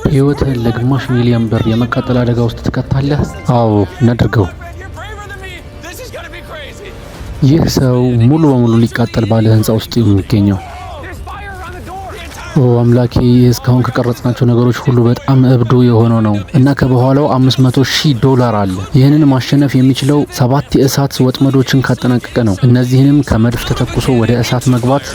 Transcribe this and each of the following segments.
ሕይወትህን ለግማሽ ሚሊዮን ብር የመቃጠል አደጋ ውስጥ ትከታለህ? አዎ፣ እናድርገው። ይህ ሰው ሙሉ በሙሉ ሊቃጠል ባለ ህንፃ ውስጥ የሚገኘው። ኦ አምላኬ፣ ይህ እስካሁን ከቀረጽናቸው ነገሮች ሁሉ በጣም እብዱ የሆነው ነው እና ከበኋላው 500 ሺህ ዶላር አለ። ይህንን ማሸነፍ የሚችለው ሰባት የእሳት ወጥመዶችን ካጠናቀቀ ነው። እነዚህንም ከመድፍ ተተኩሶ ወደ እሳት መግባት፣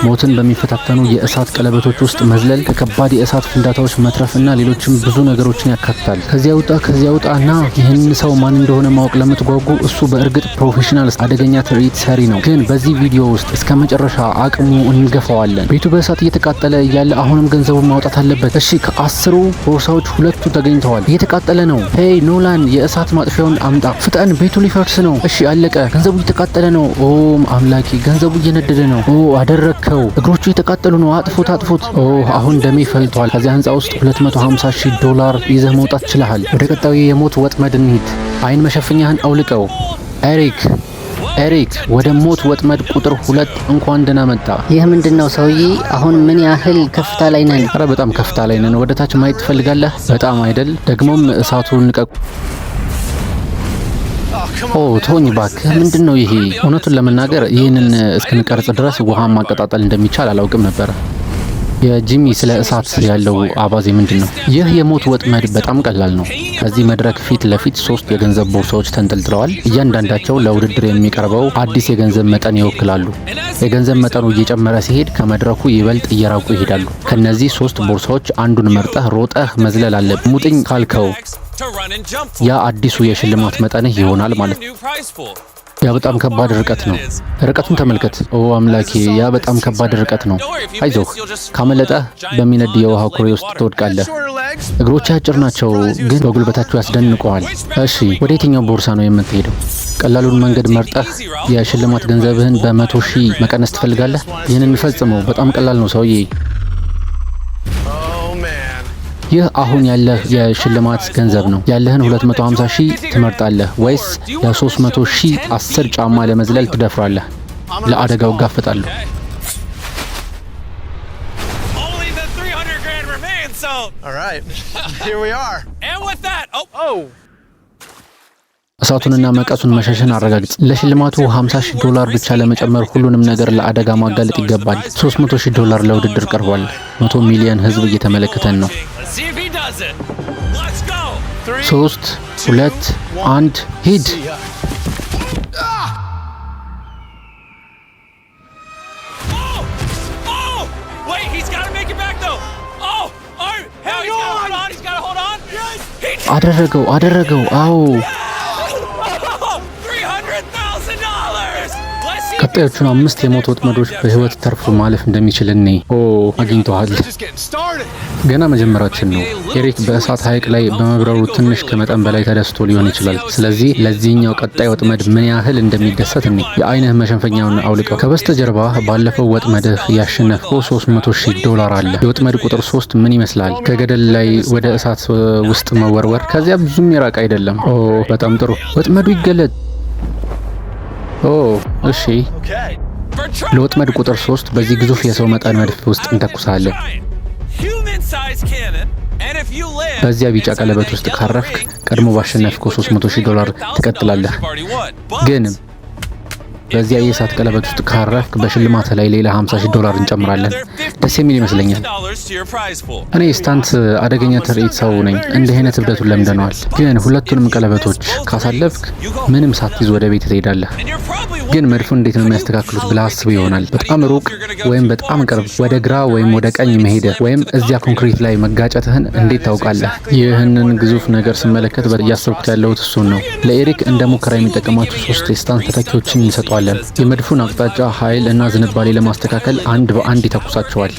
ሞትን በሚፈታተኑ የእሳት ቀለበቶች ውስጥ መዝለል፣ ከከባድ የእሳት ፍንዳታዎች መትረፍ እና ሌሎችም ብዙ ነገሮችን ያካትታል። ከዚያ ውጣ፣ ከዚያ ውጣ እና ይህንን ሰው ማን እንደሆነ ማወቅ ለምትጓጉ፣ እሱ በእርግጥ ፕሮፌሽናል አደገኛ ትርኢት ሰሪ ነው። ግን በዚህ ቪዲዮ ውስጥ እስከ መጨረሻ አቅሙ እንገፋዋለን። ቤቱ በእሳት እየተቃጠለ እያለ አሁንም ገንዘቡን ማውጣት አለበት። እሺ፣ ከ10ሩ ቦርሳዎች ሁለቱ ተገኝተዋል። እየተቃጠለ ነው። Hey ኖላን፣ የእሳት ማጥፊያውን አምጣ፣ ፍጠን፣ ቤቱ ሊፈርስ ነው። እሺ፣ አለቀ። ገንዘቡ እየተቃጠለ ነው። ኦ አምላኬ፣ ገንዘቡ እየነደደ ነው። ኦ አደረግከው። እግሮቹ እየተቃጠሉ ነው። አጥፉት፣ አጥፉት። ኦ አሁን ደሜ ፈልቷል። ከዚያ ህንፃ ውስጥ 250 ሺህ ዶላር ይዘህ መውጣት ችለሃል። ወደ ቀጣዩ የሞት ወጥመድ እንሂድ። አይን መሸፈኛህን አውልቀው። ኤሪክ፣ ኤሪክ፣ ወደ ሞት ወጥመድ ቁጥር 2 እንኳን ደህና መጣህ። ይህ ምንድን ነው ሰውዬ? አሁን ምን ያህል ከፍታ ላይ ነን? ኧረ በጣም ከፍታ ላይ ነን። ወደ ታች ማየት ትፈልጋለህ? በጣም አይደል? ደግሞም እሳቱን ልቀቁ። ኦ ቶኝ ባክህ፣ ምንድን ነው ይሄ? እውነቱን ለመናገር ይህንን እስክንቀርጽ ድረስ ውሃ ማቀጣጠል እንደሚቻል አላውቅም ነበር። የጂሚ ስለ እሳት ያለው አባዜ ምንድን ነው? ይህ የሞት ወጥመድ በጣም ቀላል ነው። ከዚህ መድረክ ፊት ለፊት ሶስት የገንዘብ ቦርሳዎች ተንጠልጥለዋል። እያንዳንዳቸው ለውድድር የሚቀርበው አዲስ የገንዘብ መጠን ይወክላሉ። የገንዘብ መጠኑ እየጨመረ ሲሄድ ከመድረኩ ይበልጥ እየራቁ ይሄዳሉ። ከነዚህ ሶስት ቦርሳዎች አንዱን መርጠህ ሮጠህ መዝለል አለብህ። ሙጥኝ ካልከው ያ አዲሱ የሽልማት መጠንህ ይሆናል ማለት ነው። ያ በጣም ከባድ ርቀት ነው። ርቀቱን ተመልከት። ኦ አምላኬ፣ ያ በጣም ከባድ ርቀት ነው። አይዞህ፣ ካመለጠህ በሚነድ የውሃ ኩሬ ውስጥ ትወድቃለህ። እግሮችህ አጭር ናቸው፣ ግን በጉልበታቸው ያስደንቀዋል። እሺ፣ ወደ የትኛው ቦርሳ ነው የምትሄደው? ቀላሉን መንገድ መርጠህ የሽልማት ገንዘብህን በ100,000 መቀነስ ትፈልጋለህ? ይህንን ፈጽመው። በጣም ቀላል ነው ሰውዬ። ይህ አሁን ያለህ የሽልማት ገንዘብ ነው። ያለህን 250 ሺህ ትመርጣለህ ወይስ ለ300 ሺህ 10 ጫማ ለመዝለል ትደፍራለህ? ለአደጋው እጋፈጣለሁ። Only the 300 grand remains, so. All right, here we are. And with that, oh, oh. እሳቱንና መቀሱን መሸሽን አረጋግጥ። ለሽልማቱ 50 ሺህ ዶላር ብቻ ለመጨመር ሁሉንም ነገር ለአደጋ ማጋለጥ ይገባል። 300 ሺህ ዶላር ለውድድር ቀርቧል። 100 ሚሊዮን ህዝብ እየተመለከተን ነው። Let's see if he does it. Let's go. 3፣ 2፣ 1፣ ሂድ! Oh! Oh! Wait, he's got to make it back though. Oh! Oh! Hang he's gotta hold on. He's got to hold on. Yes! He did. አደረገው፣ አደረገው! አዎ! $300,000. Let's see. ቀጣዮቹን አምስት የሞት ወጥመዶች በህይወት ተርፎ ማለፍ እንደሚችል እኔ። ኦ አግኝተዋል። We're just getting started. ገና መጀመራችን ነው። ኤሪክ በእሳት ሐይቅ ላይ በመብረሩ ትንሽ ከመጠን በላይ ተደስቶ ሊሆን ይችላል። ስለዚህ ለዚህኛው ቀጣይ ወጥመድ ምን ያህል እንደሚደሰት እኔ። የአይንህ መሸፈኛውን አውልቀው። ከበስተጀርባ ባለፈው ወጥመድህ ያሸነፍከው 300 ሺህ ዶላር አለ። የወጥመድ ቁጥር 3 ምን ይመስላል? ከገደል ላይ ወደ እሳት ውስጥ መወርወር። ከዚያ ብዙም የራቀ አይደለም። ኦ በጣም ጥሩ። ወጥመዱ ይገለጥ። ኦ እሺ። Okay. ለወጥመድ ቁጥር 3 በዚህ ግዙፍ የሰው መጠን መድፍ ውስጥ እንተኩሳለን። በዚያ ቢጫ ቀለበት ውስጥ ካረፍክ ቀድሞ ባሸነፍከው 300 ሺህ ዶላር ትቀጥላለህ። ግን በዚያ የእሳት ቀለበት ውስጥ ካረፍክ በሽልማት ላይ ሌላ 50 ሺህ ዶላር እንጨምራለን። ደስ የሚል ይመስለኛል። እኔ stunt አደገኛ ትርኢት ሰው ነኝ። እንዲህ አይነት እብደቱን ለምደነዋል። ግን ሁለቱንም ቀለበቶች ካሳለፍክ ምንም ሳትይዝ ወደ ቤት ትሄዳለህ። ግን መድፉን እንዴት ነው የሚያስተካክሉት ብለህ አስብ ይሆናል። በጣም ሩቅ ወይም በጣም ቅርብ፣ ወደ ግራ ወይም ወደ ቀኝ መሄድህ ወይም እዚያ ኮንክሪት ላይ መጋጨትህን እንዴት ታውቃለህ? ይህንን ግዙፍ ነገር ስመለከት እያሰብኩት ያለሁት እሱን ነው። ለኤሪክ እንደ ሙከራ የሚጠቀማቸው ሶስት የ stunt ተተኪዎችን እንሰጠዋለን። የመድፉን አቅጣጫ፣ ኃይል እና ዝንባሌ ለማስተካከል አንድ በአንድ ይተኩሳቸዋል።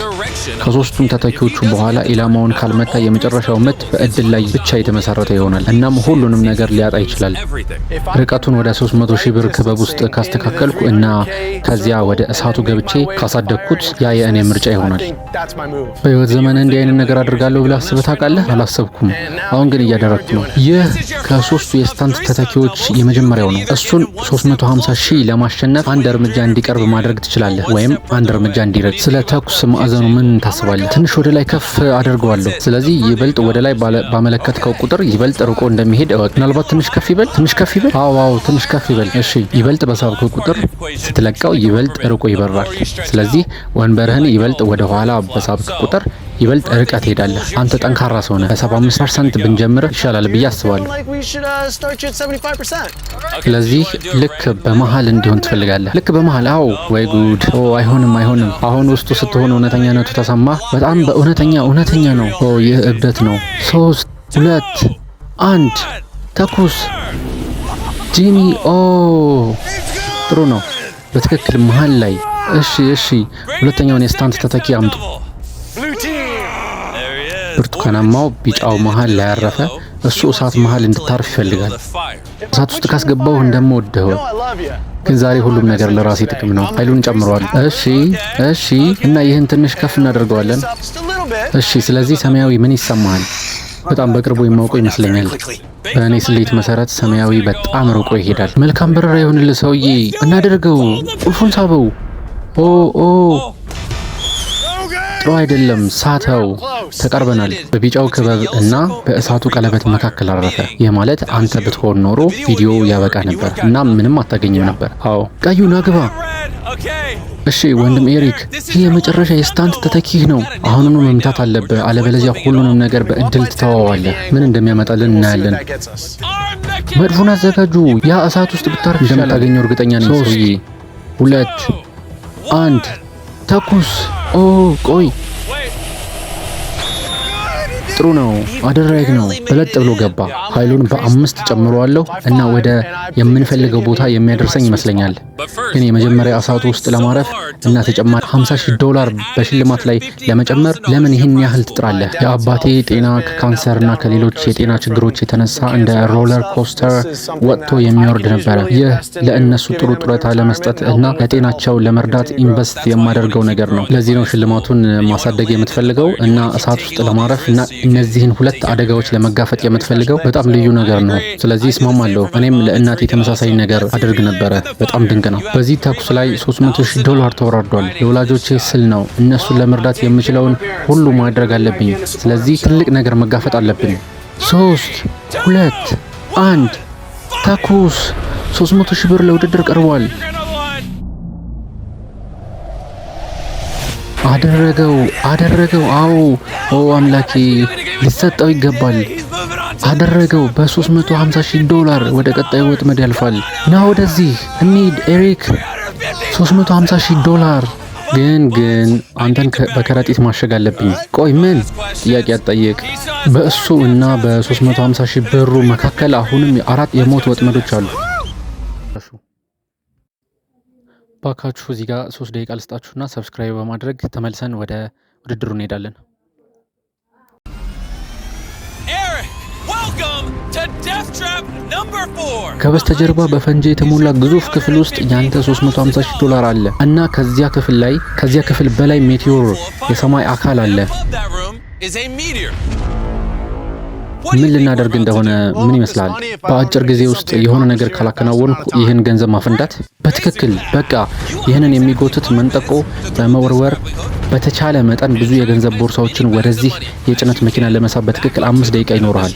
ከሶስቱም ተተኪዎቹ በኋላ ኢላማውን ካልመታ የመጨረሻው ምት በእድል ላይ ብቻ የተመሰረተ ይሆናል። እናም ሁሉንም ነገር ሊያጣ ይችላል። ርቀቱን ወደ 300 ሺህ ብር ክበብ ውስጥ ካስተካከል ካስተካከልኩ እና ከዚያ ወደ እሳቱ ገብቼ ካሳደግኩት ያ የእኔ ምርጫ ይሆናል። በህይወት ዘመን እንዲህ አይነት ነገር አድርጋለሁ ብለህ አስበህ ታውቃለህ? አላሰብኩም። አሁን ግን እያደረግኩ ነው። ይህ ከሶስቱ የ stunt ተተኪዎች የመጀመሪያው ነው። እሱን 350 ሺህ ለማሸነፍ አንድ እርምጃ እንዲቀርብ ማድረግ ትችላለህ፣ ወይም አንድ እርምጃ እንዲርቅ። ስለ ተኩስ ማዕዘኑ ምን ታስባለህ? ትንሽ ወደ ላይ ከፍ አደርገዋለሁ። ስለዚህ ይበልጥ ወደ ላይ ባመለከትከው ቁጥር ይበልጥ ርቆ እንደሚሄድ እወቅ። ምናልባት ትንሽ ከፍ ይበል፣ ትንሽ ከፍ ይበል። አዎ፣ ትንሽ ከፍ ይበል። እሺ፣ ይበልጥ በሳብከው ቁጥር ስትለቀው ይበልጥ ርቆ ይበራል። ስለዚህ ወንበርህን ይበልጥ ወደ ኋላ በሳብክ ቁጥር ይበልጥ ርቀት ትሄዳለህ። አንተ ጠንካራ ሰው ነህ። በ75% ብንጀምር ይሻላል ብዬ አስባለሁ። Like we should start you at 75%. ስለዚህ ልክ በመሃል እንዲሆን ትፈልጋለህ። ልክ በመሃል። አዎ። ወይ ጉድ! ኦ አይሆንም፣ አይሆንም። አሁን ውስጡ ስትሆን እውነተኛነቱ ተሰማ። በጣም በእውነተኛ እውነተኛ ነው። ኦ ይህ እብደት ነው። ሶስት፣ ሁለት፣ አንድ፣ ተኩስ። ጂሚ! ኦ ጥሩ ነው። በትክክል መሃል ላይ። እሺ። ሁለተኛውን የ stunt ተተኪ አምጡ። Blue team. There he is. ብርቱካናማው ቢጫው መሃል ላይ ያረፈ። እሱ እሳት መሃል እንድታርፍ ይፈልጋል። The fire. እሳት ውስጥ ካስገባው እንደምወድህ No, I love you. ግን ዛሬ ሁሉም ነገር ለራሴ ጥቅም ነው። ኃይሉን ጨምሯል። እሺ። እና ይህን ትንሽ ከፍ እናደርገዋለን። Up just a little bit. እሺ። ስለዚህ ሰማያዊ ምን ይሰማሃል? በጣም በቅርቡ የማውቀው ይመስለኛል። በእኔ ስሌት መሰረት ሰማያዊ በጣም ርቆ ይሄዳል። መልካም በረራ ይሁንልህ ሰውዬ። እናደርገው። ቁልፉን ሳበው። ኦ ኦ፣ ጥሩ አይደለም። ሳተው። ተቀርበናል። በቢጫው ክበብ እና በእሳቱ ቀለበት መካከል አረፈ። ይህ ማለት አንተ ብትሆን ኖሮ ቪዲዮ ያበቃ ነበር እና ምንም አታገኝም ነበር። አዎ፣ ቀዩን አግባ። Red. Okay. እሺ ወንድም ኤሪክ፣ ይህ የመጨረሻ የ stunt ተተኪህ ነው። አሁኑኑ መምታት አለብህ፣ አለበለዚያ ሁሉንም ነገር በእድል ትተዋዋለህ። ምን እንደሚያመጣልን እናያለን። That gets us. Arm the መድፉን አዘጋጁ። ያ እሳት ውስጥ ብታርፍ እንደምታገኘው እርግጠኛ ነኝ። ሰውዬ፣ ሁለት፣ አንድ፣ ተኩስ። ኦ ቆይ፣ Wait. ጥሩ ነው አደረግነው። በለጥ ብሎ ገባ። ኃይሉን በ5 ጨምሯለሁ እና ወደ የምንፈልገው ቦታ የሚያደርሰኝ ይመስለኛል። ግን የመጀመሪያ እሳቱ ውስጥ ለማረፍ እና ተጨማሪ 50 ሺህ ዶላር በሽልማት ላይ ለመጨመር ለምን ይህን ያህል ትጥራለህ? የአባቴ ጤና ከካንሰር እና ከሌሎች የጤና ችግሮች የተነሳ እንደ roller coaster ወጥቶ የሚወርድ ነበረ። ይህ ለእነሱ ጥሩ ጡረታ ለመስጠት እና ለጤናቸው ለመርዳት invest የማደርገው ነገር ነው። ለዚህ ነው ሽልማቱን ማሳደግ የምትፈልገው እና እሳት ውስጥ ለማረፍ እና እነዚህን ሁለት አደጋዎች ለመጋፈጥ የምትፈልገው በጣም ልዩ ነገር ነው። ስለዚህ እስማማለሁ። እኔም ለእናቴ ተመሳሳይ ነገር አድርግ ነበረ። በጣም ድንቅ ነው። በዚህ ተኩስ ላይ 300 ሺህ ዶላር ተወራርዷል። ለወላጆቼ ስል ነው። እነሱን ለመርዳት የምችለውን ሁሉ ማድረግ አለብኝ። ስለዚህ ትልቅ ነገር መጋፈጥ አለብን። ሶስት፣ ሁለት፣ አንድ፣ ተኩስ። 300 ሺህ ብር ለውድድር ቀርቧል። Another one. አደረገው፣ አደረገው። አዎ፣ ኦ አምላኬ፣ ሊሰጠው ይገባል። He's moving on to አደረገው። በ350 ሺህ ዶላር ወደ ቀጣዩ ወጥመድ ያልፋል። ና ወደዚህ እንሂድ ኤሪክ። 350 ሺህ ዶላር ግን አንተን በከረጢት ማሸግ አለብኝ። ቆይ ምን ጥያቄ አትጠይቅ። በእሱ እና በ350 ሺህ ብሩ መካከል አሁንም አራት የሞት ወጥመዶች አሉ። ባካችሁ እዚህ ጋር 3 ደቂቃ ልስጣችሁና subscribe በማድረግ ተመልሰን ወደ ውድድሩ እንሄዳለን። Eric. Welcome to Death Trap number 4. ከበስተጀርባ በፈንጂ የተሞላ ግዙፍ ክፍል ውስጥ ያንተ 350 ሺህ ዶላር አለ እና ከዚያ ክፍል በላይ meteor የሰማይ አካል አለ። Above that room is a meteor. ምን ልናደርግ እንደሆነ ምን ይመስላል? በአጭር ጊዜ ውስጥ የሆነ ነገር ካላከናወንኩ ይህን ገንዘብ ማፈንዳት? በትክክል። በቃ ይህንን የሚጎትት መንጠቆ በመወርወር በተቻለ መጠን ብዙ የገንዘብ ቦርሳዎችን ወደዚህ የጭነት መኪና ለመሳብ በትክክል 5 ደቂቃ ይኖርሃል።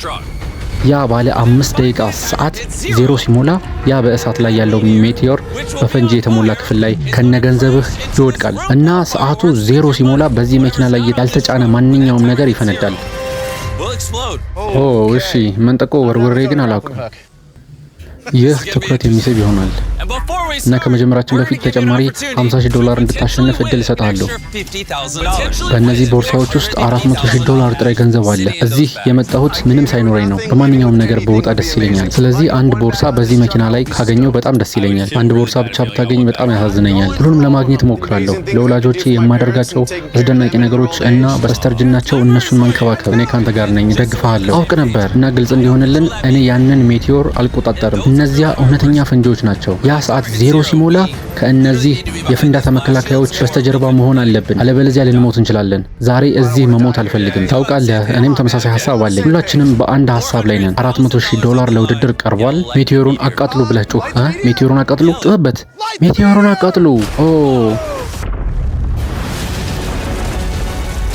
ያ ባለ 5 ደቂቃ ሰዓት 0 ሲሞላ ያ በእሳት ላይ ያለው meteor በፈንጂ የተሞላ ክፍል ላይ ከነገንዘብህ ይወድቃል እና ሰዓቱ 0 ሲሞላ በዚህ መኪና ላይ ያልተጫነ ማንኛውም ነገር ይፈነዳል። Will explode. ኦ እሺ፣ መንጠቆ ወርውሬ ግን አላውቅም። ይህ ትኩረት የሚስብ ይሆናል። And before we እና ከመጀመራችን በፊት ተጨማሪ 50 ሺህ ዶላር እንድታሸንፍ እድል እሰጥሃለሁ። በእነዚህ ቦርሳዎች ውስጥ 400 ሺህ ዶላር ጥሬ ገንዘብ አለ። እዚህ የመጣሁት ምንም ሳይኖረኝ ነው። በማንኛውም ነገር ብወጣ ደስ ይለኛል። ስለዚህ አንድ ቦርሳ በዚህ መኪና ላይ ካገኘሁ በጣም ደስ ይለኛል። አንድ ቦርሳ ብቻ ብታገኝ በጣም ያሳዝነኛል። ሁሉንም ለማግኘት እሞክራለሁ። ለወላጆቼ የማደርጋቸው አስደናቂ ነገሮች እና በስተርጅናቸው እነሱን መንከባከብ። እኔ ካንተ ጋር ነኝ፣ እደግፍሃለሁ። አውቅ ነበር እና ግልጽ እንዲሆንልን እኔ ያንን meteor አልቆጣጠርም። እነዚያ እውነተኛ ፈንጂዎች ናቸው። ያ ሰዓት ዜሮ ሲሞላ ከእነዚህ የፍንዳታ መከላከያዎች በስተጀርባ መሆን አለብን። አለበለዚያ ልንሞት እንችላለን። ዛሬ እዚህ መሞት አልፈልግም። ታውቃለህ፣ እኔም ተመሳሳይ ሀሳብ አለኝ። ሁላችንም በአንድ ሀሳብ ላይ ነን። 400 ሺህ ዶላር ለውድድር ቀርቧል። Meteor ኡን አቃጥሉ ብለህ ጩህ እ meteor ኡን አቃጥሉ፣ ጩህበት። Meteor ኡን አቃጥሉ። ኦ፣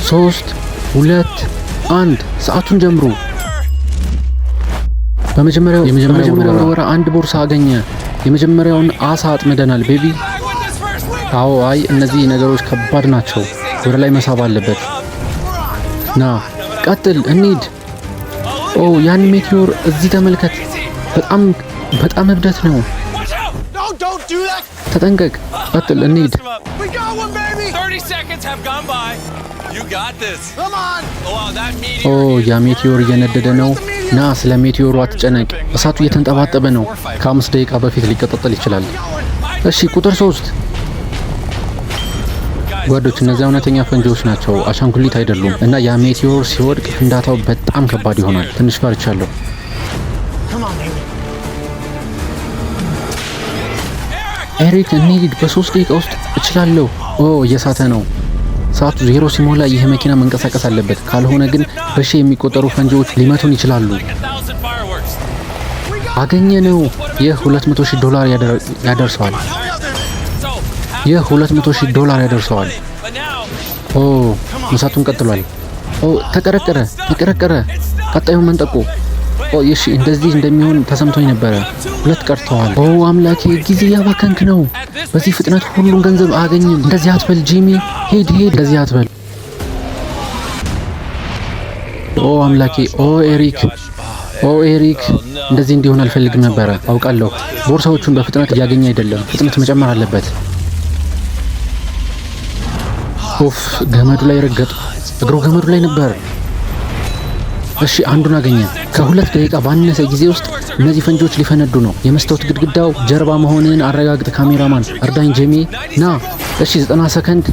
ሶስት፣ ሁለት፣ አንድ፣ ሰዓቱን ጀምሩ። በመጀመሪያው የመጀመሪያው ውርወራ አንድ ቦርሳ አገኘ። የመጀመሪያውን አሳ አጥምደናል baby። With this first one. አዎ፣ አይ፣ እነዚህ ነገሮች ከባድ ናቸው። ወደ ላይ መሳብ አለበት። ና ቀጥል፣ እንሂድ። ኦ፣ ያን meteor እዚህ ተመልከት። በጣም በጣም እብደት ነው። Watch out! No, don't do that. ተጠንቀቅ። ቀጥል፣ እንሂድ። Messed him up. We got one, baby. 30 seconds have gone by. You got this. Come on. Oh, wow, that meteor. ኦ፣ ያ meteor እየነደደ ነው። ና፣ ስለ meteor ኡ አትጨነቅ። እሳቱ እየተንጠባጠበ ነው። ከ5 ደቂቃ በፊት ሊቀጣጠል ይችላል። እሺ፣ ቁጥር 3። ጓዶች፣ እነዚያ እውነተኛ ፈንጂዎች ናቸው፣ አሻንጉሊት አይደሉም። እና ያ meteor ሲወድቅ ፍንዳታው በጣም ከባድ ይሆናል። ትንሽ ፈርቻለሁ። Come on, baby. ኤሪክ፣ እንሂድ። በ3 ደቂቃ ውስጥ እችላለሁ። ኦ፣ እየሳተ ነው። ሰዓቱ ዜሮ ሲሞላ ይህ መኪና መንቀሳቀስ አለበት። ካልሆነ ግን በሺህ የሚቆጠሩ ፈንጂዎች ሊመቱን ይችላሉ። Like 1,000 fireworks. አገኘነው። ይህ 200 ሺህ ዶላር ያደርሰዋል። So, ይህ 200 ሺህ ዶላር ያደርሰዋል። but now, ኦ፣ መሳቱን ቀጥሏል። ኦ፣ ተቀረቀረ፣ ተቀረቀረ። ቀጣዩን መንጠቆ። ኦ፣ እሺ፣ እንደዚህ እንደሚሆን ተሰምቶኝ ነበረ። ሁለት ቀርተዋል። ኦ አምላኬ፣ ጊዜ እያባከንክ ነው። በዚህ ፍጥነት ሁሉን ገንዘብ አያገኝም። እንደዚህ አትበል ጂሚ። ሂድ ሂድ፣ እንደዚህ አትበል። ኦ አምላኬ! ኦ ኤሪክ! ኦ ኤሪክ! እንደዚህ እንዲሆን አልፈልግም ነበረ። አውቃለሁ። ቦርሳዎቹን በፍጥነት እያገኘ አይደለም። ፍጥነት መጨመር አለበት። ኡፍ፣ ገመዱ ላይ ረገጡ። እግሩ ገመዱ ላይ ነበር። እሺ፣ አንዱን አገኘ። ከ2 ደቂቃ ባነሰ ጊዜ ውስጥ እነዚህ ፈንጂዎች ሊፈነዱ ነው። የመስታወት ግድግዳው ጀርባ መሆንህን አረጋግጥ። ካሜራማን እርዳኝ። ጄሚ ና። እሺ፣ 90 ሰከንድ።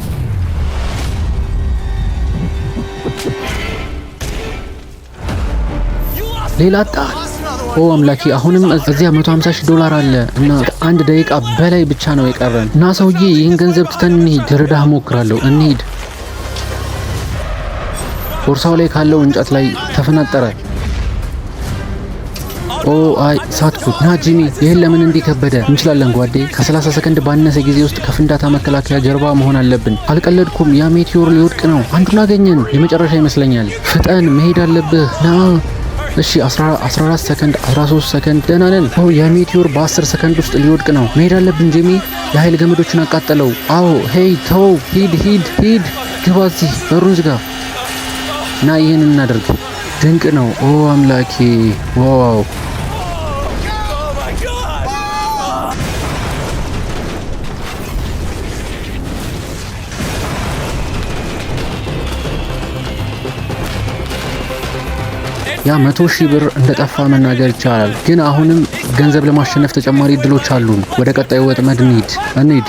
ሌላ አጣ። ኦ አምላኬ፣ አሁንም እዚያ 150 ሺህ ዶላር አለ እና 1 ደቂቃ በላይ ብቻ ነው የቀረን። እና ሰውዬ፣ ይህን ገንዘብ ትተን እንሂድ። ልረዳህ እሞክራለሁ። እንሂድ። ቦርሳው ላይ ካለው እንጨት ላይ ተፈናጠረ። ኦ አይ፣ ሳትኩት። ና ጂሚ፣ ይህን ለምን እንዲህ ከበደ? እንችላለን ጓዴ። ከ30 ሰከንድ ባነሰ ጊዜ ውስጥ ከፍንዳታ መከላከያ ጀርባ መሆን አለብን። አልቀለድኩም። ያ meteor ሊወድቅ ነው። አንዱን አገኘን። የመጨረሻ ይመስለኛል። ፍጠን፣ መሄድ አለብህ። ና እሺ፣ 14 ሰከንድ፣ 13 ሰከንድ፣ ደህና ነን። ኦ፣ ያ meteor በ10 ሰከንድ ውስጥ ሊወድቅ ነው። መሄድ አለብን ጂሚ። የኃይል ገመዶችን አቃጠለው። አዎ፣ hey፣ ተው፣ ሂድ ሂድ ሂድ፣ ግባ እዚህ፣ በሩን ዝጋ። እና ይህን እናደርግ። ድንቅ ነው። ኦ አምላኬ፣ wow! Oh my God! ያ 100,000 ብር እንደጠፋ መናገር ይቻላል። ግን አሁንም ገንዘብ ለማሸነፍ ተጨማሪ እድሎች አሉን። ወደ ቀጣዩ ወጥመድ እንሂድ እንሂድ።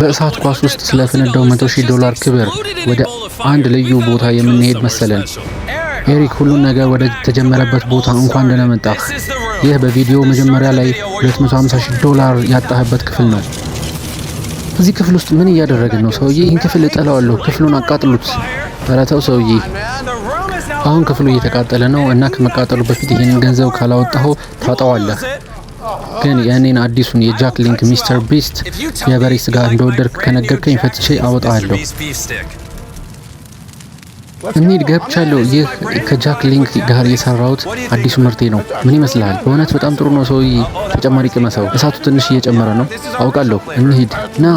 በእሳት ኳስ ውስጥ ስለፈነዳው 100,000 ዶላር ክብር ወደ አንድ ልዩ ቦታ የምንሄድ መሰለን። ኤሪክ፣ ሁሉን ነገር ወደ ተጀመረበት ቦታ እንኳን ደህና መጣህ። ይህ በቪዲዮ መጀመሪያ ላይ 250 ሺህ ዶላር ያጣህበት ክፍል ነው። እዚህ ክፍል ውስጥ ምን እያደረግን ነው ሰውዬ? ይህን ክፍል እጠላዋለሁ። ክፍሉን አቃጥሉት። ኧረ ተው ሰውዬ። The room is now አሁን ክፍሉ እየተቃጠለ ነው እና ከመቃጠሉ በፊት ይህንን ገንዘብ ካላወጣኸው ታጣዋለህ። ግን የእኔን አዲሱን የጃክ ሊንክ Mister Beast የበሬ ስጋ እንደወደድክ ከነገርከኝ ፈትቼ አወጣሃለሁ። Beast beef stick. እንሂድ፣ ገብቻለሁ። ይህ ከጃክ ሊንክ ጋር የሰራሁት አዲሱ ምርቴ ነው። ምን ይመስልሃል? በእውነት በጣም ጥሩ ነው ሰውዬ። ተጨማሪ ቅመሰው። እሳቱ ትንሽ እየጨመረ ነው አውቃለሁ። እንሂድ ና።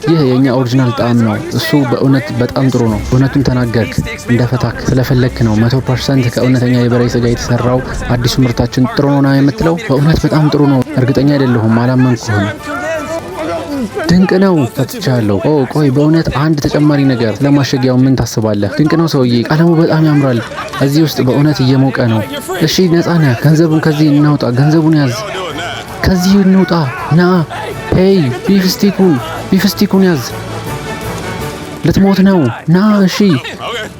ይህ የእኛ original ጣዕም ነው። እሱ በእውነት በጣም ጥሩ ነው። እውነቱን ተናገርክ። እንደፈታክ ስለፈለግክ ነው። 100% ከእውነተኛ የበሬ ስጋ የተሰራው አዲሱ ምርታችን ጥሩ ነው ነው የምትለው? በእውነት በጣም ጥሩ ነው። እርግጠኛ አይደለሁም። አላመንኩህም። ድንቅ ነው። ፈትቻለሁ። ኦ ቆይ፣ በእውነት አንድ ተጨማሪ ነገር፣ ለማሸጊያው ምን ታስባለህ? ድንቅ ነው ሰውዬ፣ ቀለሙ በጣም ያምራል። እዚህ ውስጥ በእውነት እየሞቀ ነው። እሺ፣ ነፃ ነህ። ገንዘቡን ከዚህ እናውጣ። ገንዘቡን ያዝ። ከዚህ እንውጣ። ና። Hey፣ beef stick ኡን፣ beef stick ኡን ያዝ። ልትሞት ነው። ና። እሺ። Okay.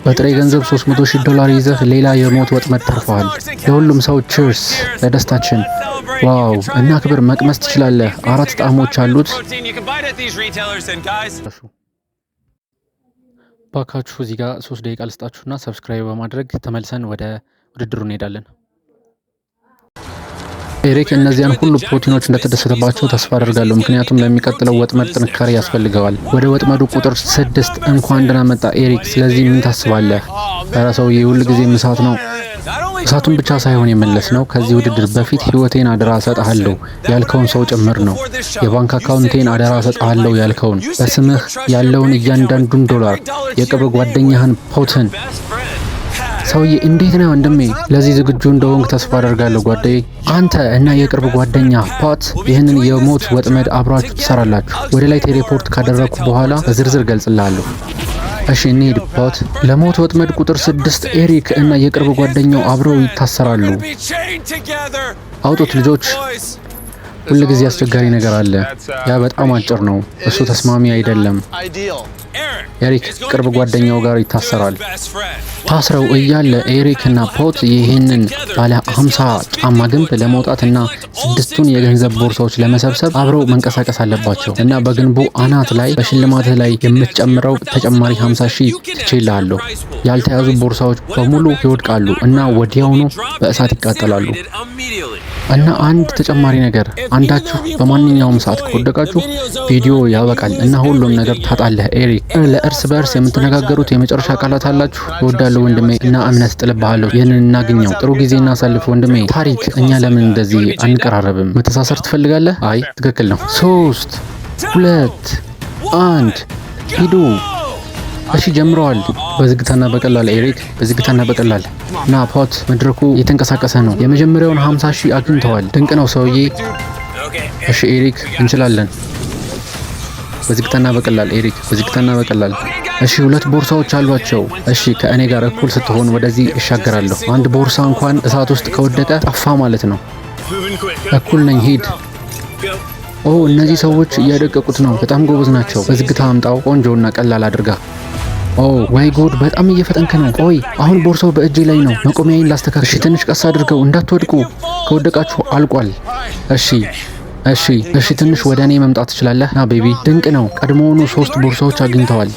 በጥሬ ገንዘብ 300 ሺህ ዶላር ይዘህ ሌላ የሞት ወጥመድ ተርፈሃል። ለሁሉም ሰው cheers፣ ለደስታችን። Wow! እና ክብር መቅመስ ትችላለህ። አራት ጣዕሞች አሉት። Protein, you can buy it at these retailers, and guys, ባካችሁ እዚህ ጋር 3 ደቂቃ ልስጣችሁና subscribe በማድረግ ተመልሰን ወደ ውድድሩ እንሄዳለን። ኤሪክ እነዚያን ሁሉ ፕሮቲኖች እንደተደሰተባቸው ተስፋ አደርጋለሁ፣ ምክንያቱም ለሚቀጥለው ወጥመድ ጥንካሬ ያስፈልገዋል። ወደ ወጥመዱ ቁጥር 6 እንኳን ደህና መጣ ኤሪክ። ስለዚህ ምን ታስባለህ? ኧረ ሰውዬ ሁል ጊዜ እሳት ነው። እሳቱን ብቻ ሳይሆን የመለስ ነው፣ ከዚህ ውድድር በፊት ሕይወቴን አደራ እሰጥሃለሁ ያልከውን ሰው ጭምር ነው። የባንክ አካውንቴን አደራ እሰጥሃለሁ ያልከውን፣ በስምህ ያለውን እያንዳንዱን ዶላር፣ የቅርብ ጓደኛህን ፖትን። best friend. ሰውዬ እንዴት ነው ወንድሜ? ለዚህ ዝግጁ እንደሆንክ ተስፋ አደርጋለሁ ጓደዬ። አንተ እና የቅርብ ጓደኛ ፖት ይህንን የሞት ወጥመድ አብራችሁ ትሰራላችሁ። ወደ ላይ teleport ካደረግኩ በኋላ በዝርዝር ገልጽልሃለሁ። እሺ እንሂድ ፖት። ለሞት ወጥመድ ቁጥር 6 ኤሪክ እና የቅርብ ጓደኛው አብረው ይታሰራሉ። Be chained together. አውጡት ልጆች። Boys. ሁልጊዜ አስቸጋሪ ነገር አለ። ያ በጣም አጭር ነው። እሱ ተስማሚ አይደለም። Ideal. ኤሪክ ቅርብ ጓደኛው ጋር ይታሰራል። ታስረው እያለ ኤሪክ እና ፖት ይህንን ባለ 50 ጫማ ግንብ ለመውጣት እና ስድስቱን የገንዘብ ቦርሳዎች ለመሰብሰብ አብረው መንቀሳቀስ አለባቸው እና በግንቡ አናት ላይ በሽልማትህ ላይ የምትጨምረው ተጨማሪ 50 ሺህ ትቼልሃለሁ። ያልተያዙ ቦርሳዎች በሙሉ ይወድቃሉ እና ወዲያውኑ በእሳት ይቃጠላሉ። እና አንድ ተጨማሪ ነገር፣ አንዳችሁ በማንኛውም ሰዓት ከወደቃችሁ ቪዲዮ ያበቃል እና ሁሉም ነገር ታጣለህ። ኤሪክ፣ ለእርስ በእርስ የምትነጋገሩት የመጨረሻ ቃላት አላችሁ? እወዳለሁ ወንድሜ እና እምነት ጥልብሃለሁ። ይህንን እናግኘው። ጥሩ ጊዜ እናሳልፍ ወንድሜ። ታሪክ፣ እኛ ለምን እንደዚህ አንቀራረብም? መተሳሰር ትፈልጋለህ? አይ ትክክል ነው። ሶስት፣ ሁለት፣ አንድ፣ ሂዱ። እሺ ጀምረዋል። በዝግታና በቀላል ኤሪክ፣ በዝግታና በቀላል ና ፖት። መድረኩ እየተንቀሳቀሰ ነው። የመጀመሪያውን 50 ሺህ አግኝተዋል። ድንቅ ነው ሰውዬ። እሺ ኤሪክ፣ እንችላለን። በዝግታና በቀላል ኤሪክ፣ በዝግታና በቀላል። እሺ ሁለት ቦርሳዎች አሏቸው። እሺ ከእኔ ጋር እኩል ስትሆን ወደዚህ እሻገራለሁ። አንድ ቦርሳ እንኳን እሳት ውስጥ ከወደቀ ጠፋ ማለት ነው። እኩል ነኝ። ሂድ። ኦ፣ እነዚህ ሰዎች እያደቀቁት ነው። በጣም ጎበዝ ናቸው። በዝግታ አምጣው። ቆንጆና ቀላል አድርጋ። ኦ ወይ ጉድ! በጣም እየፈጠንክ ነው። ቆይ አሁን ቦርሳው በእጄ ላይ ነው። መቆሚያዬን ላስተካክል። እሺ ትንሽ ቀስ አድርገው፣ እንዳትወድቁ። ከወደቃችሁ አልቋል። እሺ፣ ትንሽ ወደ እኔ መምጣት ትችላለህ? ና baby። ድንቅ ነው። ቀድሞውኑ ሶስት ቦርሳዎች አግኝተዋል።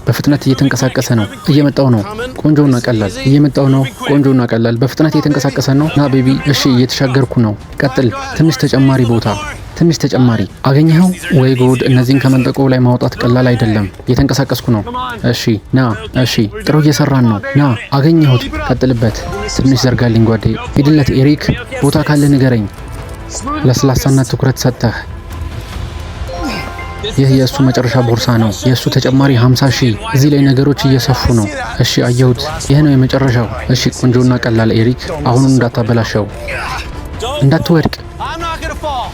በፍጥነት እየተንቀሳቀሰ ነው። እየመጣው ነው። ቆንጆና ቀላል። እየመጣው ነው። ቆንጆና ቀላል። በፍጥነት እየተንቀሳቀሰ ነው። ና baby። እሺ እየተሻገርኩ ነው። ቀጥል። ትንሽ ተጨማሪ ቦታ፣ ትንሽ ተጨማሪ። አገኘኸው? ወይ ጉድ! እነዚህን ከመንጠቆ ላይ ማውጣት ቀላል አይደለም። እየተንቀሳቀስኩ ነው። እሺ ና። እሺ ጥሩ እየሰራን ነው። ና፣ አገኘሁት። ቀጥልበት። ትንሽ ዘርጋልኝ ጓዴ። ሂድለት ኤሪክ። ቦታ ካለ ንገረኝ። ለስላሳና ትኩረት ሰጥተህ። ይህ የእሱ መጨረሻ ቦርሳ ነው። የእሱ ተጨማሪ 50 ሺህ። እዚህ ላይ ነገሮች እየሰፉ ነው። እሺ አየሁት። ይህ ነው የመጨረሻው። እሺ ቆንጆና ቀላል ኤሪክ፣ አሁኑን እንዳታበላሸው፣ እንዳትወድቅ። I'm not gonna fall.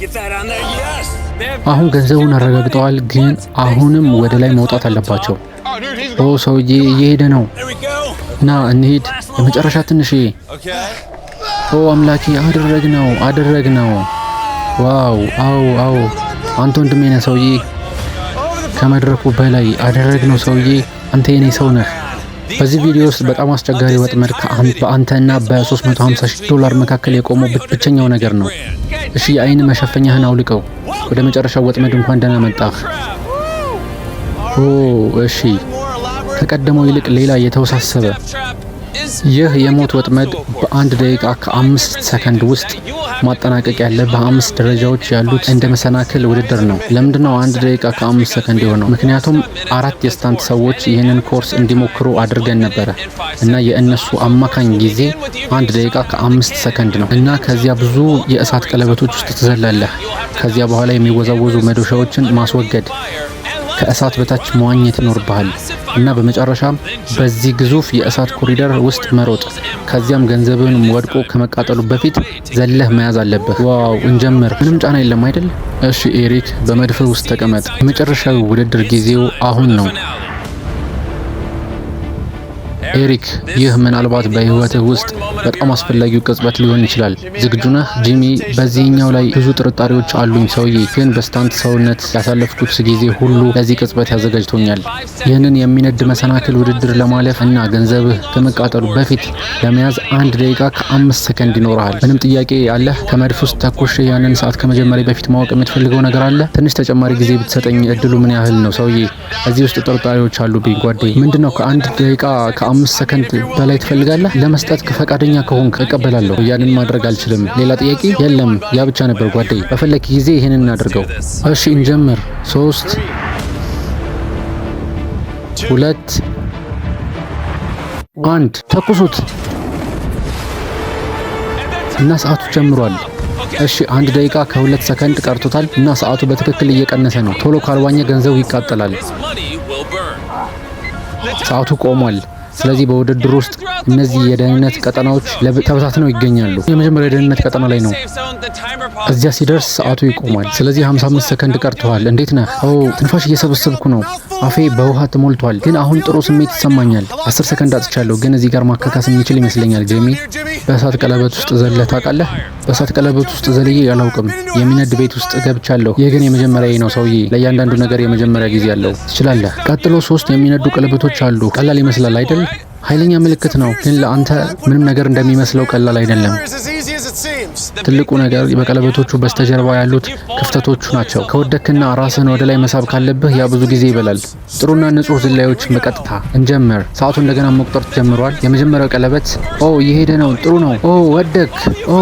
Get that on there. Yes. አሁን ገንዘቡን አረጋግጠዋል፣ ግን አሁንም ወደ ላይ መውጣት አለባቸው። Oh, dude, he's ኦ ሰውዬ እየሄደ ነው። There we go. ና እንሂድ። የመጨረሻ ትንሽዬ። Okay. ኦ አምላኬ፣ አደረግነው፣ አደረግነው። Wow! አዎ አዎ፣ አንተ ወንድሜ ነህ ሰውዬ። ከመድረኩ በላይ አደረግነው ሰውዬ። አንተ የኔ ሰው ነህ። በዚህ ቪዲዮ ውስጥ በጣም አስቸጋሪ ወጥመድ በአንተና በ350 ሺህ ዶላር መካከል የቆመው ብቸኛው ነገር ነው። እሺ የአይን መሸፈኛህን አውልቀው። ወደ መጨረሻው ወጥመድ እንኳን ደህና መጣህ። ኦ እሺ፣ more elaborate. ከቀደመው ይልቅ ሌላ የተወሳሰበ Trap is ይህ የሞት ወጥመድ በ1 ደቂቃ ከ5 ሰከንድ ውስጥ ማጠናቀቅ ያለ በአምስት ደረጃዎች ያሉት እንደ መሰናክል ውድድር ነው። ለምንድነው 1 ደቂቃ ከ5 ሰከንድ የሆነው? ምክንያቱም አራት የ stunt ሰዎች ይህንን ኮርስ እንዲሞክሩ አድርገን ነበረ እና የእነሱ አማካኝ ጊዜ 1 ደቂቃ ከ5 ሰከንድ ነው እና ከዚያ ብዙ የእሳት ቀለበቶች ውስጥ ትዘላለህ። ከዚያ በኋላ የሚወዛወዙ መዶሻዎችን ማስወገድ፣ ከእሳት በታች መዋኘት ይኖርብሃል እና በመጨረሻም በዚህ ግዙፍ የእሳት ኮሪደር ውስጥ መሮጥ። ከዚያም ገንዘብን ወድቆ ከመቃጠሉ በፊት ዘለህ መያዝ አለብህ። Wow፣ እንጀምር። ምንም ጫና የለም አይደል? እሺ ኤሪክ፣ በመድፍህ ውስጥ ተቀመጥ። የመጨረሻው ውድድር ጊዜው አሁን ነው። ኤሪክ፣ ይህ ምናልባት በህይወትህ ውስጥ በጣም አስፈላጊው ቅጽበት ሊሆን ይችላል። ዝግጁ ነህ ጂሚ? በዚህኛው ላይ ብዙ ጥርጣሬዎች አሉኝ ሰውዬ፣ ግን በ stunt ሰውነት ያሳለፍኩት ጊዜ ሁሉ ለዚህ ቅጽበት ያዘጋጅቶኛል። ይህንን የሚነድ መሰናክል ውድድር ለማለፍ እና ገንዘብህ ከመቃጠሉ በፊት ለመያዝ 1 ደቂቃ ከ5 ሰከንድ ይኖርሃል። ምንም ጥያቄ አለህ? ከመድፍ ውስጥ ተኩሼ ያንን ሰዓት ከመጀመሬ በፊት ማወቅ የምትፈልገው ነገር አለ? ትንሽ ተጨማሪ ጊዜ ብትሰጠኝ እድሉ ምን ያህል ነው ሰውዬ? እዚህ ውስጥ ጥርጣሬዎች አሉብኝ ጓዴ። ምንድን ነው፣ ከ1 ደቂቃ ከ5 ሰከንድ በላይ ትፈልጋለህ? ለመስጠት ፈቃደኛ ከሆንክ እቀበላለሁ። ያንን ማድረግ አልችልም። ሌላ ጥያቄ የለም። ያ ብቻ ነበር ጓዴ። በፈለክ ጊዜ ይህንን እናድርገው። እሺ እንጀምር። ሶስት፣ ሁለት፣ አንድ፣ ተኩሱት እና ሰዓቱ ጀምሯል። እሺ፣ 1 ደቂቃ ከ2 ሰከንድ ቀርቶታል እና ሰዓቱ በትክክል እየቀነሰ ነው። ቶሎ ካልዋኘ ገንዘቡ ይቃጠላል። His money will burn. ሰዓቱ ቆሟል። ስለዚህ በውድድር ውስጥ እነዚህ የደህንነት ቀጠናዎች ተበታትነው ይገኛሉ። የመጀመሪያው የደህንነት ቀጠና ላይ ነው። Safe zone, the timer pauses. እዚያ ሲደርስ ሰዓቱ ይቆማል። ስለዚህ 55 ሰከንድ ቀርተዋል። እንዴት ነህ? ኦ፣ ትንፋሽ እየሰበሰብኩ ነው። አፌ በውሃ ተሞልቷል፣ ግን አሁን ጥሩ ስሜት ይሰማኛል። 10 ሰከንድ አጥቻለሁ፣ ግን እዚህ ጋር ማካካስ የሚችል ይመስለኛል። ጄሚ፣ በእሳት ቀለበት ውስጥ ዘለህ ታውቃለህ? በእሳት ቀለበት ውስጥ ዘልዬ አላውቅም። የሚነድ ቤት ውስጥ ገብቻለሁ። ይህ ግን የመጀመሪያ ነው ሰውዬ። ለእያንዳንዱ ነገር የመጀመሪያ ጊዜ አለው። ትችላለህ። ቀጥሎ ሶስት የሚነዱ ቀለበቶች አሉ። ቀላል ይመስላል አይደል? ኃይለኛ ምልክት ነው፣ ግን ለአንተ ምንም ነገር እንደሚመስለው ቀላል አይደለም። Is as easy as it seems. ትልቁ ነገር በቀለበቶቹ በስተጀርባ ያሉት ክፍተቶቹ ናቸው። ከወደክና ራስህን ወደ ላይ መሳብ ካለብህ ያ ብዙ ጊዜ ይበላል። ጥሩና ንጹህ ዝላዮች በቀጥታ እንጀምር። ሰዓቱ እንደገና መቁጠር ጀምሯል። የመጀመሪያው ቀለበት፣ ኦ፣ እየሄደ ነው። ጥሩ ነው። ኦ፣ ወደክ። ኦ፣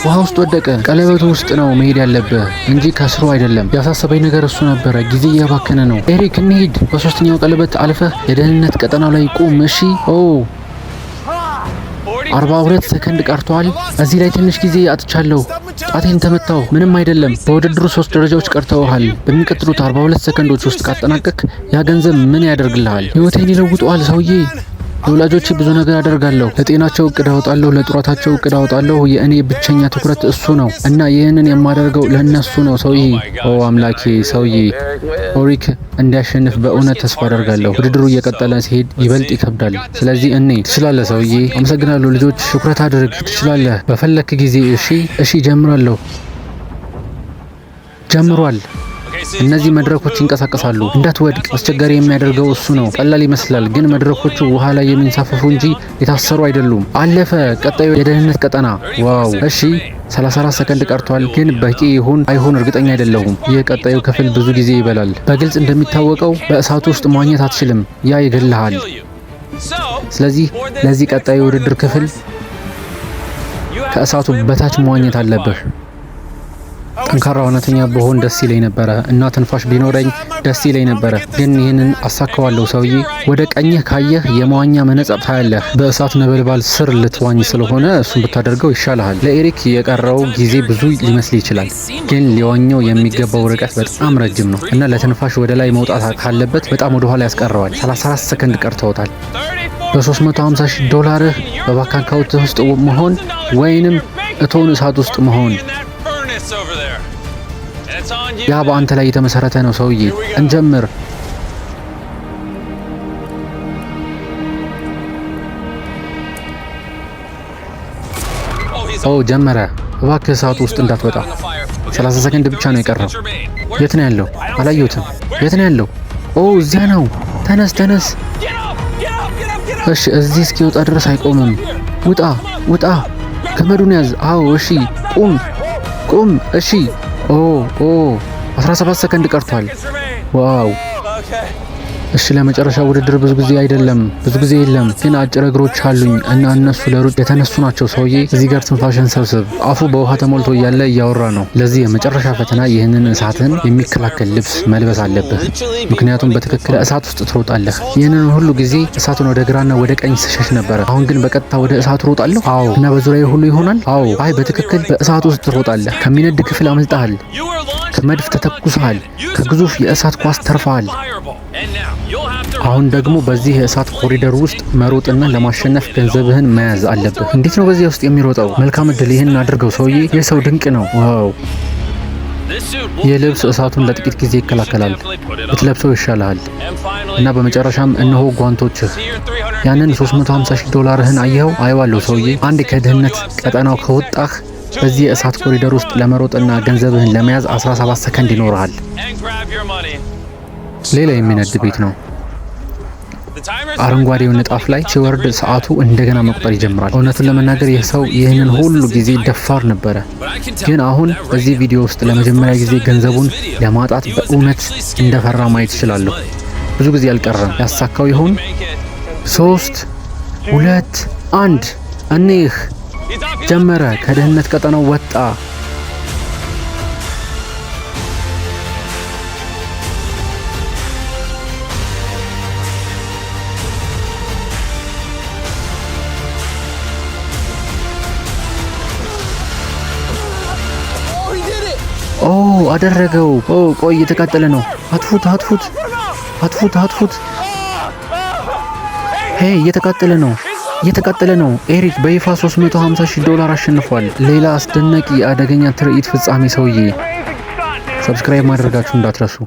ውሃ ውስጥ ወደቀ። ቀለበቱ ውስጥ ነው መሄድ ያለብህ እንጂ ከስሩ አይደለም። ያሳሰበኝ ነገር እሱ ነበረ። ጊዜ እየባከነ ነው። ኤሪክ፣ እንሂድ። በሶስተኛው ቀለበት አልፈህ የደህንነት ቀጠናው ላይ ቁም። እሺ። ኦ፣ 42 ሰከንድ ቀርቷል። እዚህ ላይ ትንሽ ጊዜ አጥቻለሁ። ጣቴን ተመታሁ። ምንም አይደለም። በውድድሩ ሶስት ደረጃዎች ቀርተውሃል። በሚቀጥሉት 42 ሰከንዶች ውስጥ ካጠናቀቅክ ያ ገንዘብ ምን ያደርግልሃል? ህይወቴን ይለውጠዋል ሰውዬ። ለወላጆቼ ብዙ ነገር አደርጋለሁ። ለጤናቸው እቅድ አወጣለሁ፣ ለጡረታቸው እቅድ አወጣለሁ። የእኔ ብቸኛ ትኩረት እሱ ነው እና ይህንን የማደርገው ለእነሱ ነው ሰውዬ። ኦ አምላኬ ሰውዬ፣ ኤሪክ እንዲያሸንፍ በእውነት ተስፋ አደርጋለሁ። ውድድሩ እየቀጠለ ሲሄድ ይበልጥ ይከብዳል። ስለዚህ እኔ ትችላለህ ሰውዬ። አመሰግናለሁ ልጆች፣ ትኩረት አድርግ። ትችላለህ በፈለክ ጊዜ። እሺ፣ ጀምራለሁ። ጀምሯል። እነዚህ መድረኮች ይንቀሳቀሳሉ። እንዳትወድቅ አስቸጋሪ የሚያደርገው እሱ ነው። ቀላል ይመስላል፣ ግን መድረኮቹ ውሃ ላይ የሚንሳፈፉ እንጂ የታሰሩ አይደሉም። አለፈ። ቀጣዩ የደህንነት ቀጠና። Wow! እሺ፣ 34 ሰከንድ ቀርቷል፣ ግን በቂ ይሁን አይሁን እርግጠኛ አይደለሁም። ይህ ቀጣዩ ክፍል ብዙ ጊዜ ይበላል። በግልጽ እንደሚታወቀው በእሳቱ ውስጥ መዋኘት አትችልም፣ ያ ይገልሃል። ስለዚህ ለዚህ ቀጣዩ የውድድር ክፍል ከእሳቱ በታች መዋኘት አለብህ። ጠንካራ ዋናተኛ ብሆን ደስ ይለኝ ነበረ እና ትንፋሽ ቢኖረኝ ደስ ይለኝ ነበረ፣ ግን ይህንን አሳካዋለሁ ሰውዬ። ወደ ቀኝህ ካየህ የመዋኛ መነጽር ታያለህ። በእሳት ነበልባል ስር ልትዋኝ ስለሆነ እሱን ብታደርገው ይሻልሃል። ለኤሪክ የቀረው ጊዜ ብዙ ሊመስል ይችላል፣ ግን ሊዋኘው የሚገባው ርቀት በጣም ረጅም ነው እና ለትንፋሽ ወደ ላይ መውጣት ካለበት በጣም ወደ ኋላ ያስቀረዋል። 34 ሰከንድ ቀርተውታል። በ350 ሺህ ዶላርህ በባንክ account ውስጥ መሆን ወይንም እቶን እሳት ውስጥ መሆን፣ ያ በአንተ ላይ የተመሰረተ ነው ሰውዬ። እንጀምር። ኦ፣ ጀመረ። እባክህ እሳቱ ውስጥ እንዳትወጣ። 30 ሰከንድ ብቻ ነው የቀረው። የት ነው ያለው? አላየሁትም። የት ነው ያለው? ኦ፣ እዚያ ነው። ተነስ ተነስ። እሺ፣ እዚህ እስኪወጣ ድረስ አይቆምም። ውጣ ውጣ። ገመዱን ያዝ። አዎ፣ እሺ፣ ቁም ቁም። እሺ። ኦ ኦ፣ 17 ሰከንድ ቀርቷል። Wow። እሺ፣ ለመጨረሻ ውድድር ብዙ ጊዜ አይደለም፣ ብዙ ጊዜ የለም፣ ግን አጭር እግሮች አሉኝ እና እነሱ ለሩጫ የተነሱ ናቸው። ሰውዬ፣ እዚህ ጋር ትንፋሽን ሰብስብ። አፉ በውሃ ተሞልቶ እያለ እያወራ ነው። ለዚህ የመጨረሻ ፈተና ይህንን እሳትን የሚከላከል ልብስ መልበስ አለብህ። ምክንያቱም በትክክል እሳት ውስጥ ትሮጣለህ። ይህንን ሁሉ ጊዜ እሳቱን ወደ ግራና ወደ ቀኝ ስሸሽ ነበረ። አሁን ግን በቀጥታ ወደ እሳቱ ሮጣለሁ። አዎ፣ እና በዙሪያዬ ሁሉ ይሆናል። አዎ፣ አይ፣ በትክክል በእሳት ውስጥ ትሮጣለህ። ከሚነድ ክፍል አምልጠሃል። ከመድፍ ተተኩሰሃል። ከግዙፍ የእሳት ኳስ ተርፈሃል። አሁን ደግሞ በዚህ የእሳት ኮሪደር ውስጥ መሮጥና ለማሸነፍ ገንዘብህን መያዝ አለብህ። እንዴት ነው በዚያ ውስጥ የሚሮጠው? መልካም እድል። ይህን አድርገው ሰውዬ። ይህ ሰው ድንቅ ነው። Wow! ይህ ልብስ እሳቱን ለጥቂት ጊዜ ይከላከላል። ብትለብሰው ይሻልሃል። እና በመጨረሻም እነሆ ጓንቶችህ። ያንን 350 ሺህ ዶላርህን አየኸው? አየዋለሁ ሰውዬ። አንድ ከድህነት ቀጠናው ከወጣህ በዚህ የእሳት ኮሪደር ውስጥ ለመሮጥና ገንዘብህን ለመያዝ 17 ሰከንድ ይኖርሃል። ሌላ የሚነድ ቤት ነው። አረንጓዴው ንጣፍ ላይ ሲወርድ ሰዓቱ እንደገና መቁጠር ይጀምራል። እውነቱን ለመናገር ይህ ሰው ይህንን ሁሉ ጊዜ ደፋር ነበረ፣ ግን አሁን በዚህ ቪዲዮ ውስጥ ለመጀመሪያ ጊዜ ገንዘቡን ለማጣት በእውነት እንደፈራ ማየት እችላለሁ። ብዙ ጊዜ አልቀረም። ያሳካው ይሆን? ሶስት፣ ሁለት፣ አንድ። እኒህ ጀመረ። ከድህነት ቀጠናው ወጣ። ኦ፣ አደረገው! ኦ፣ ቆይ፣ እየተቃጠለ ነው። አጥፉት! አጥፉት! አጥፉት! አጥፉት! Hey፣ እየተቃጠለ ነው! እየተቃጠለ ነው። ኤሪክ በይፋ 350 ሺህ ዶላር አሸንፏል። ሌላ አስደናቂ የአደገኛ ትርኢት ፍጻሜ። ሰውዬ፣ subscribe ማድረጋችሁ እንዳትረሱ።